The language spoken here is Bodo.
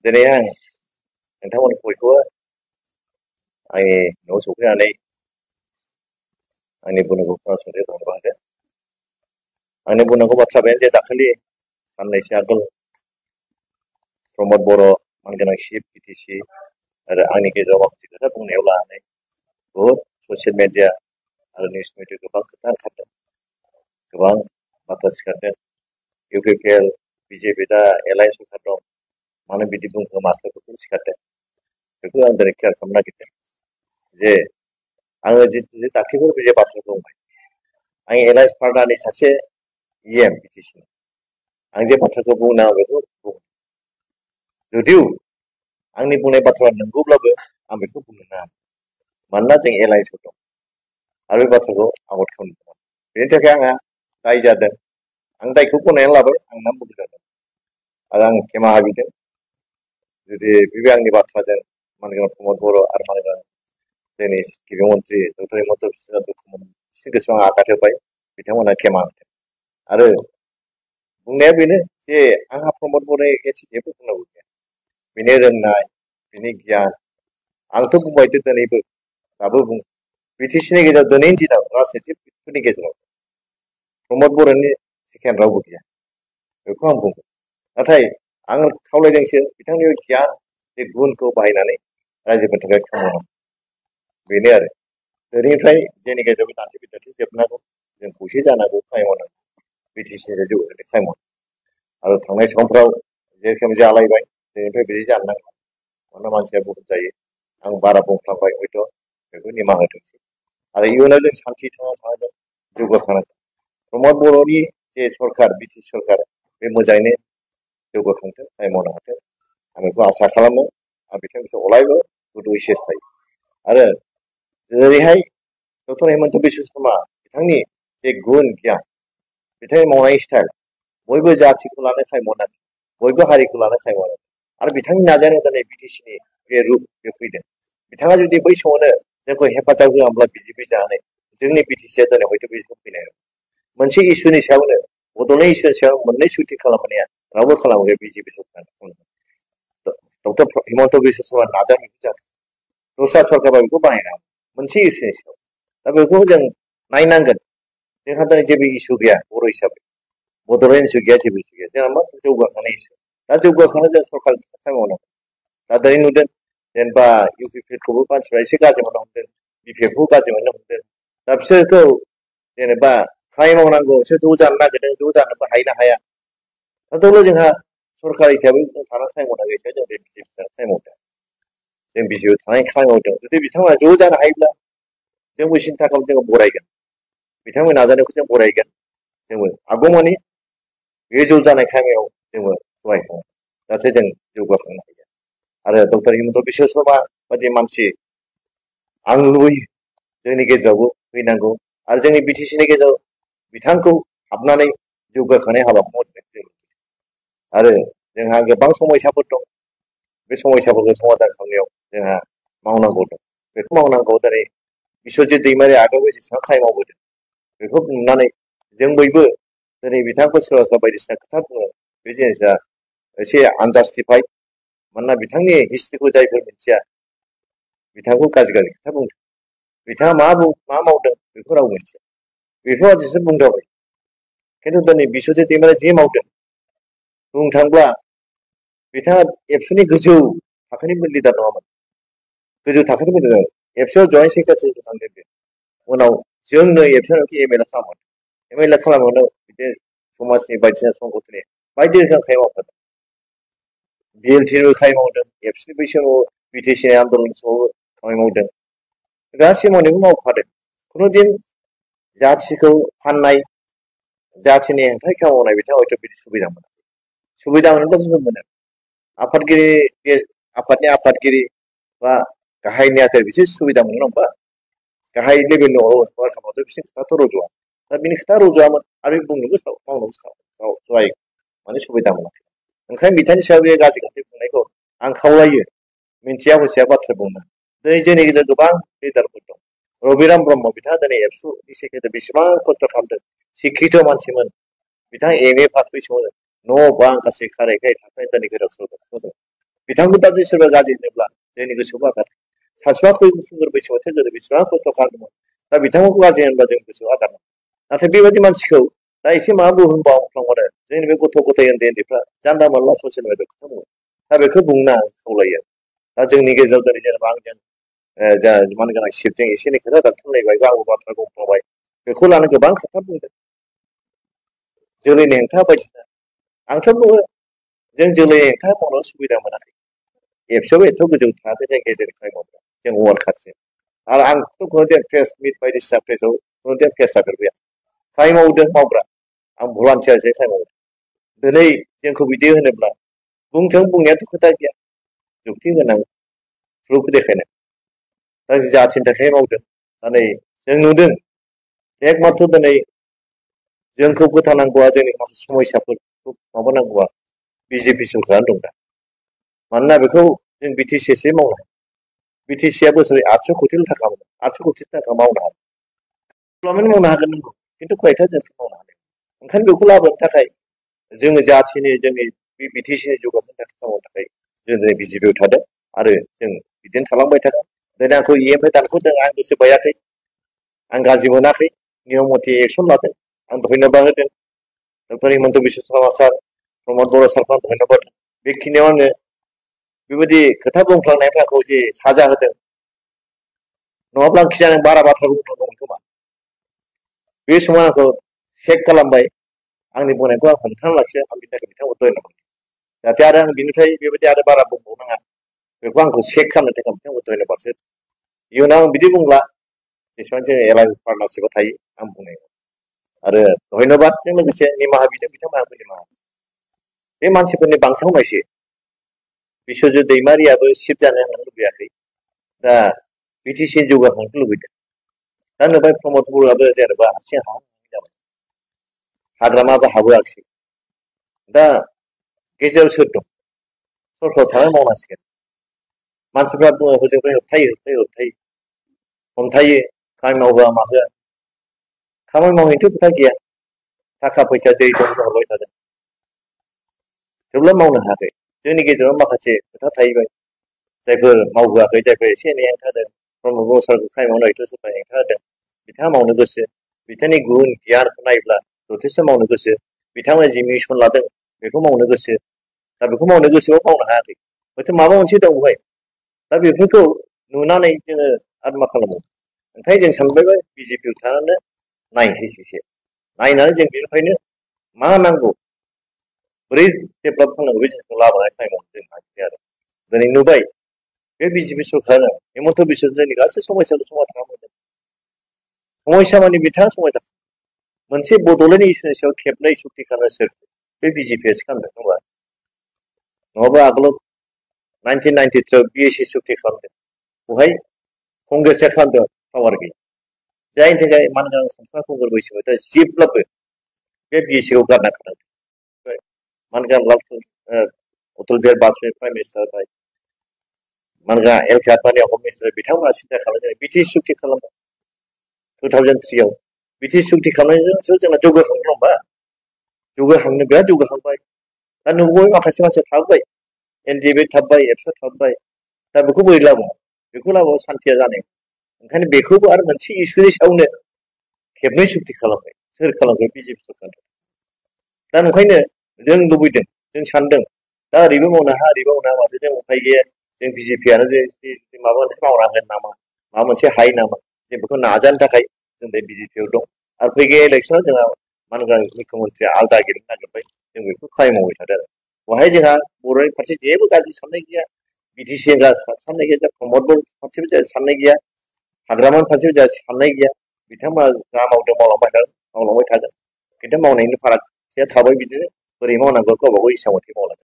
दिनै आं नोंथांमोनखौ बयखौबो आंनि न'आव सफैनानै आंनि बुंनांगौ खोनासंनो धन्यबाद होदों। आंनि बुंनांगौ बाथ्रा बेनो जे दाखालि साननैसो आगोल प्रमद बर' मानगोनां चिफ बिटिसि आरो आंनि गेजेराव माखासे खोथा बुंनायाव लानानै बहुद ससियेल मिडिया आरो निउस मिडिया गोबां खोथा ओंखारदों, गोबां बाथ्रा सिखारदों। इउपिपिएल बिजेपि दा एलायन्स सरकार दं, मानो बिदि बुङो माथोफोरखौ सिखारदों। बेखौ आं दिनै क्लियार खालामनो नागिरदों जे आङो जे दाख्लैबो बे बाथ्रा बुंबाय, आं एलायन्स पार्टनारनि सासे इएम बिटिसि, आं जे बाथ्राखौ बुंनो आं बेखौ बुङो। जुदिও आंनि बुंनाय बाथ्राया नंगौब्लाबो आं बेखौ बुंनो नाङा, मानोना जों एलायन्सआव दं आरो बे बाथ्राखौ आबाद खालामनो। बेनि थाखाय आंहा दाय जादों, आं दायखौ गनायनानै लाबाय, आं नाम बुंनो जादों आरो आं खेमा हाबिदों। जुदि बे आंनि बाथ्राजों मानगोनां प्रमद बर' आरो मानगोनां जोंनि गिबि मन्थ्रि डक्टर हिमन्त बिश्व शर्माखौ बिसोरनि गोसोआव आं आघात होबाय, बिथांमोना खेमा होदों। आरो बुंनाया बेनो जे आंहा प्रमद बर'नि एसे जेबो बुंनांगौ गैया, बिनि रोंनाय, बिनि गियान। आंथ' बुंबाय दिनैबो, दाबो बुं, बिटिसिनि गेजेराव दिनैनि दिनाव राजनितिकफोरनि गेजेराव प्रमद बर'नि सेकेन्ड रावबो गैया, बेखौ आं बुंगोन। नाथाय आं खावलायदोंसो बिथांनि गियान बे गुनखौ बाहायनानै रायजोफोरनि थाखाय खामानि बेनो आरो दिनैनिफ्राय जोंनि गेजेराव दान्थे बिदान्थे जोबनांगौ, जों खौसे जानांगौ, खामानि मावनांगौ, बिटिसिनि जौगानायनि खामानि मावनांगौ। आरो थांनाय समफ्राव जेरोखोम जालायबाय दिनैनिफ्राय बिदि जानो नांगौ, मानोना मानसिया बहुत जायो। आं बारा बुंफ्लांबाय हयथ', बेखौ निमाहा होथोंसै। आरो इयुनाव जों सान्थि थांना थानांगोन, जौगाखांनांगोन। प्रमद बर'नि जे सरकार, बिटिसि सरकार, बे मोजाङैनो जौगाखांथों, खामानि मावनो हाथों, आं बेखौ आसा खालामो। आं बिथांखौ अरायबो गुड उइसेस थायो। आरो जेरैहाय डक्टर हिमन्त बिश्व शर्मा, बिथांनि जे गुन गियान, बिथांनि मावनाय स्टाइल, बयबो जाथिखौ लानो खामानि मावनांगौ, बयबो हारिखौ लानो खामानि मावनांगौ। आरो बिथांनि नाजानायाव दिनै बिटिसिनि बे रुप बे फैदों। बिथाङा जुदि बै समावनो जोंखौ हेफाजाब होआब्ला बिजेपि जानानै जोंनि बिटिसिया दिनै हयथ' बे सम फैनाय नङा। मोनसे इसुनि सायावनो, बड'लेण्ड इसुनि सायाव मोननै सुथि खालामनाया रावबो खालामाखै बिजेपि सरकार। डक्टर हिमन्त बिश्व शर्मा नाजानायनि जादों, दस्रा सरकारा बेखौ बाहायना मोनसे इसुनि सायाव। दा बेखौ जों नायनांगोन। जोंहा दिनै जेबो इसु गैया बर' हिसाबै, बड'लेण्ड इसु गैया, जेबो इसु गैया। जोंहा मा जौगाखांनाय इसु। दा जौगाखांनाय जों सरकारनि खामानि मावनांगौ। दा दिनै नुदों जेनेबा इउपिपिएलखौबो मानसिफ्रा एसे गाज्रि मोननो हमदों, बिपिएफखौ गाज्रि मोननो हमदों। दा बिसोरखौ जेनेबा खामानि मावनांगौ, बिसोर ज' जानो नागिरदों, ज' जानोबो हायो ना हाया। दाथ' जोंहा सरकार हिसाबै जों थानानै खामानि मावनांगौ हिसाबै जों बे बिजेपिजों खामानि मावदों, जों बिजेपिआव थानानै खामानि मावदों। जुदि बिथांमोना ज' जानो हायोब्ला जोंबो सिन्था खालाम, जोङो बरायगोन, बिथांमोननि नाजानायखौ जों बरायगोन। जोंबो हागौमानि बे ज' जानाय खामानियाव जोंबो सहाय खालामो, जाहाथे जों जौगाखांनो हायो। आरो डक्टर हिमन्त बिश्व शर्मा बायदि मानसि आं लुबैयो जोंनि गेजेरावबो फैनांगौ, आरो जोंनि बिटिसिनि गेजेराव बिथांखौ हाबनानै जौगाखांनाय हाबाखौ मावनो। आरो जोंहा गोबां समयसाफोर दं, बे समयसाफोरखौ समाधान खालामनायाव जोंहा मावनांगौ दं। बेखौ मावनांगौ। दिनै बिश्वजित दैमारि आगोलाव जेसेबां खामानि मावबोदों, बेखौ नुनानै जों बयबो दिनै बिथांखौ सोरबा सोरबा बायदिसिना खोथा बुङो, बे जिनिसा एसे आनजास्टिफाइड। मानोना बिथांनि हिस्ट्रिखौ जायफोर मिथिया, बिथांखौ गाज्रि गाज्रि खोथा बुंदों। बिथाङा मा मावदों बेखौ रावबो मिथिया, बेखौ आदिसो बुंदावबाय। खिन्थु दिनै बिश्वजित दैमारि जे मावदों, बुंनो थाङोब्ला बिथाङा एबसुनि गोजौ थाखोनि लिडार नङामोन, गोजौ थाखोनि लिडार। एबसुआव जयेन्ट सेक्रेटारि थांदों बे। उनाव जोंनो एबसुआव एमएलए खालामोन, एमएलए खालामनायावनो बिदिनो समाजनि बायदिसिना संगठननि बायदि रोखोम खामानि मावदों। बिएलटिनिबो खामानि मावदों, एबसुनि बै समाव बिटिसिनि आन्दलन समावबो खामानि मावदों, गासै मावनायखौ मावखादों। खुनुदिन जाथिखौ फाननाय, जाथिनि हेंथायै खामानि मावनाय बिथाङा हयथ' बिदि सुबिदा मोना। सुबिदा मोनोब्ला जों मोनो। आफादनि आफादगिरि बा गाहाय नेहाथारि बिसोर सुबिदा मोनो नङा होमबा? गाहाय लेभेलनि वार्कारफ्राथ' बिसोरनि खोथाथ' रज'आ। दा बिनि खोथा रज'आमोन, आरो बुंनोबो मावनोबो सहाय माने सुबिदा मोनाखै। ओंखायनो बिथांनि सायाव बे गाज्रि गाज्रि बुंनायखौ आं खावलायो, मिन्थिया हसिया बाथ्रा बुंनो। दिनै जोंनि गेजेराव गोबां लिडारफोर दं। रबिराम ब्रह्म, बिथाङा दिनै एबसुनि सेक्रेटारि, बेसेबां खस्थ' खालामदों, शिक्षित मानसिमोन। बिथाङा एमए पास बै समाव न' बां गासै खारायखाय थाखाय दिनै गोदाव सोराव दं। बिथांखौ दा सोरबा गाज्रि होनोब्ला जोंनि गोसोआव आघात सासेबा खुंगुर बैसोआव गोदो बेसेबां खस्थ' खालामदोंमोन दा बिथांमोनखौ गाज्रि होनोब्ला जों गोसोआव आघात नाथाय बेबायदि मानसिखौ दा एसे माबा बुहुमफ्रांहरो जोंनि बे गथ' गथाय उन्दै उन्दैफ्रा जानला मोनला ससियेल मिडियायाव खोथा बुङो दा बेखौ बुंनो आं खावलायो दा जोंनि गेजेराव दिनै जेनेबा आंजों जा मानगोनां शिबजों एसे एनै खोथा दानथुमलायबाय बा आंबो बाथ्रा बुंफ्लांबाय बेखौ लानो गोबां खोथा बुंदों जोलैनि हेंथा बायदिसिना आंथ' बुङो जों जोलैनि हेंथा मावनो सुबिदा मोनाखै एबसुआव एथ' गोजौ थाखो जों गेजेर खालामग्रा जों वार्ड खाथि आरो आंथ' खुनु प्रेस मिट बायदिसिना प्रेसआव खुनु फेस जाफेरबाय खामानि मावदों मावग्रा आं भलान्टियारसो खामानि मावदों दिनै जोंखौ बिदि होनोब्ला बुंथों बुंनायाथ' खोथा गैया जुक्ति गोनां प्रुफ देखायनाय दा जाथिनि थाखाय मावदों दा नै जों नुदों एकमात्र दिनै जोंखौ फोथांनांगौआ जोंनि माखासे समस्याफोरखौ माबानांगौआ बिजेपि सरकारानो दं दा मानोना बेखौ जों बिटिसि एसे मावनो हायो बिटिसिआ बोसोरै 800 कोटि थाखा मोनो 800 कोटि थाखा मावनो हागोन डेभेलपमेन्ट मावनो हागोन नंगौ खिन्थु खयथा जों मावनो हानाय ओंखायनो बेखौ लाबोनो थाखाय जोङो जाथिनि जोंनि बिटिसिनि जौगानायनि थाखाय मावनो थाखाय जों दिनै बिजेपिआव थादों आरो जों बिदिनो थालांबाय थागोन दिनै आंखौ इएमआइ दानख'दों आं गोसो बायाखै आं गाज्रि मोनाखै नियम मथे एक्सन लादों आं धन्यबाद होदों डक्टर हिमन्त बिश्व शर्मा सार प्रमद बर' सारखौ आं धन्यबाद बेखिनियाव आङो बेबायदि खोथा बुंफ्लांनायफ्रा आंखौ जे साजा होदों नङाब्ला आं खिजानो बारा बाथ्रा बुंफ्लांदोंमोन खोमा बे समाव आंखौ चेक खालामबाय आंनि बुंनायखौ आं हमथाना लाखियो आं बिनि थाखाय बिथांखौ धन्यबाद जाहाथे आरो आं बिनिफ्राय बेबायदि आरो बारा बुंबावनाङा बेखौ आंखौ चेक खालामनो थाखाय बिथांखौ धन्यबादसो इयुनाव आं बिदि बुंब्ला जेसेबां जों एलायन्स पार्टनारशिपआव थायो आं बुंनाय आरो धन्यबादजों लोगोसे निमाहा बिदों बिथांमोनहाबो निमाहा बे मानसिफोरनि बांसिन नायसै बिश्वजित दैमारियाबो सिफ जानो होननानै लुबैयाखै दा बिटिसि जौगाखांनो लुबैदों दा नुबाय प्रमद बर'आबो जेनेबा हारसिं जाबाय हाग्रामाबो हाबोआखिसै दा गेजेराव सोर दं सरखाराव थानानै मावनांसिगोन मानसिफ्रा बुङो हजोंनिफ्राय होबथायो हमथायो खामानि मावहोआ माहोआ खामानि मावनायथ' खोथा गैया थाखा फैसा जै दं हरबाय थादों थेवब्लाबो मावनो हायाखै जोंनि गेजेराव माखासे खोथा थाहैबाय जायफोर मावहोआखै जायफोर एसे एनै हेंथा होदों प्रमद बर' सारखौ खामानि मावनायथ' सोरबा हेंथा होदों बिथाङा मावनो गोसो बिथांनि गुन गियानखौ नायोब्ला जथेस्थ' मावनो गोसो बिथांमोना जि मिसन लादों बेखौ मावनो गोसो दा बेखौ मावनो गोसोआव मावनो हायाखै हयथ' माबा मोनसे दं बेवहाय दा बेफोरखौ नुनानै जोङो आरो मा खालामो ओंखायनो जों सानबायबाय बिजेपिआव थानानै नायनोसै एसे नायनानै जों बेनिफ्रायनो मा नांगौ बोरै डेभेलप खालामनांगौ बे जिनिसखौ लाबोनाय टाइमाव जों नागिरबाय आरो दिनै नुबाय बे बिजेपि सरकारानो हिमन्त बिश्व जोंनि गासै समस्याखौ समाधान खालामदों समस्या माने बिथाङा समाधान मोनसे बड'लेण्ड इस्युनि सायाव खेबनै सुक्ति खालामनो सोर बे बिजेपिआसो खालामदों नङाबा आगोलाव 1993 बिएसि सुक्ति खालामदों बेवहाय कंग्रेसआ खालामदों पावार गैया जायनि थाखाय मानगोनां सानफ्रा खुंगुर बैसोआव दा जेब्लाबो बे बिएससिखौ गारना खानांदों मानगोनां अटल बिहारि वाजपेयी प्राइम मिनिस्टार जाबाय मानगोनां एल.के. आडवाणी हम मिनिस्टार बिथांमोना सिन्था खालामदों बिटिसि सुक्ति खालामदों 2003 बिटिसि सुक्ति खालामनायजोंसो जोंना जौगाखांदों होमबा जौगाखांनो बिराद जौगाखांबाय दा नुबाय माखासे मानसिया थाबोबाय एनडिएफबि थाबबाय एबसु थाबबाय दा बेखौ बोरै लाबोनो बेखौ लाबोबा सान्थिया जानाय ओंखायनो बेखौबो आरो मोनसे इस्युनि सायावनो खेबनै सुक्ति खालामबाय सोर खालामबाय बिजेपि सरकार दा ओंखायनो जों लुबैदों जों सानदों दा ओरैबो मावनो हाया ओरैबो मावनो हाया माथो जों उफाय गैया जों बिजेपिआनो माबा मोनसे मावनो हागोन नामा माबा मोनसे हायो नामा जों बेखौ नाजानो थाखाय जों दा बिजेपिआव दं आरो फैगौ इलेक्सनाव जोंहा मानगोनां मुख्यमन्त्रिया आलादा गेलेनो नागिरबाय जों बेखौ खामानि मावबाय थादों आरो बेवहाय जोंहा बर'नि फारसे जेबो गाज्रि साननाय गैया बिटिसि साननाय गैया प्रमद बर' फारसेबो साननाय गैया हाग्रामानि फारसेबो साननाय गैया बिथांमोना जा मावदों मावलांबाय थागोन खिन्थु मावनायनि फारागथिया थाबाय बिदिनो बोरै मावनांगौ गावबा गाव इस्सा मथे मावलांगोन